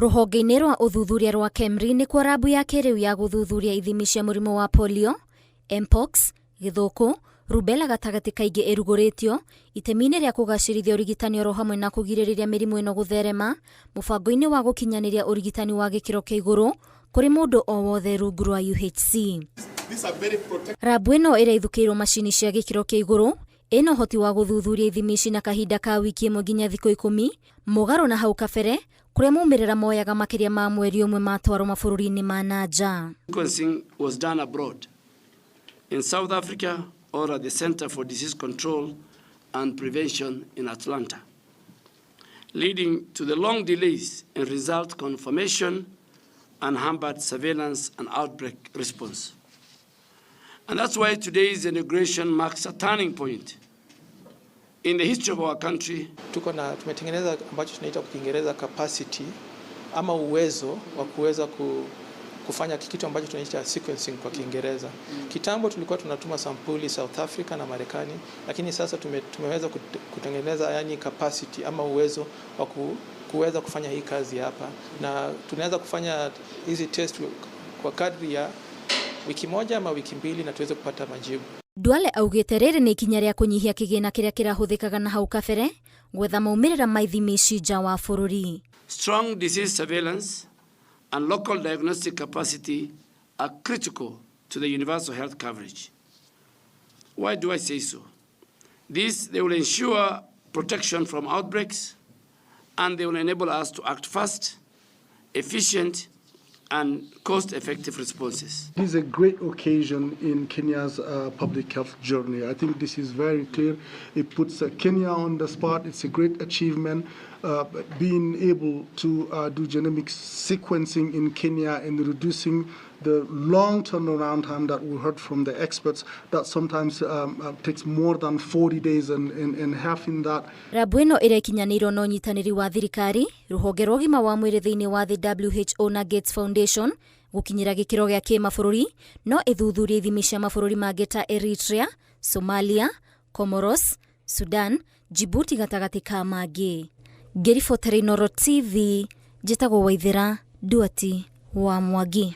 Rũhonge-inĩ rwa ũthuthuria rwa KEMRI nĩkuo rabu ya kĩrĩu ya gũthuthuria ithimi cia mũrimũ wa polio, mpox, gĩthũkũ, rubella gatagatĩ kaingĩ ĩrugũrĩtio, itemi-inĩ rĩa kũgacĩrithia ũrigitani oro hamwe na kũgirĩrĩria mĩrimũ ĩno gũtherema, mũbango-inĩ wa gũkinyanĩria ũrigitani wa gĩkĩro kĩa igũrũ kũrĩ mũndũ o wothe rungu rwa UHC. Rabu ĩno ĩrĩa ithukĩirwo macini cia gĩkĩro kĩa igũrũ ĩna ũhoti wa gũthuthuria ithimi ici na kahinda ka wiki ĩmwe nginya thikũ 10, mũgarũ na hau kabere kũrĩa maumĩrĩra moyaga makĩria ma mweri ũmwe matwarwo mabũrũri-inĩ ma na nja. Sequencing was done abroad in South Africa or at the Center for Disease Control and Prevention in Atlanta, leading to the long delays in result confirmation and hampered surveillance and outbreak response. And that's why today's inauguration marks a turning point in the history of our country. Tuko na tumetengeneza ambacho tunaita kwa Kiingereza capacity ama uwezo wa kuweza kufanya kitu ambacho tunaita sequencing kwa Kiingereza. Kitambo tulikuwa tunatuma sampuli South Africa na Marekani, lakini sasa tumeweza kutengeneza yani capacity ama uwezo wa kuweza kufanya hii kazi hapa, na tunaweza kufanya hizi test kwa kadri ya wiki moja ama wiki 2 na tuweze kupata majibu. Duale augĩte rĩrĩ nĩ ikinya rĩa kũnyihia kĩgĩna kĩrĩa kĩrahũthĩkaga na hau kabere gwetha maumĩrĩra ma ithimi ici nja wa bũrũri. Strong disease surveillance and local diagnostic capacity are critical to the universal health coverage. Why do I say so? This, they will ensure protection from outbreaks, and they will enable us to act fast, efficient, and cost-effective responses. This is a great occasion in Kenya's public health journey. I think this is very clear. It puts Kenya on the spot. It's a great achievement. Being able to do genomic sequencing in Kenya and reducing the long turnaround time that we heard from the experts that sometimes takes more than 40 days and having that. Rabu ĩno ĩrĩa na ũnyitanĩri wa thirikari, rũhonge rwa ũgima wa mwĩrĩ thĩinĩ wa thĩ WHO na Gates Foundation gũkinyĩra gĩkĩro gĩa kĩmabũrũri no ĩthuthurie ithimi cia mabũrũri mangĩ ta Eritrea, Somalia, Comoros, Sudan, Djibouti gatagatĩ ka mangĩ. Ngĩribotera Inooro TV, njĩtagwo Waithera Duati wa Mwangi.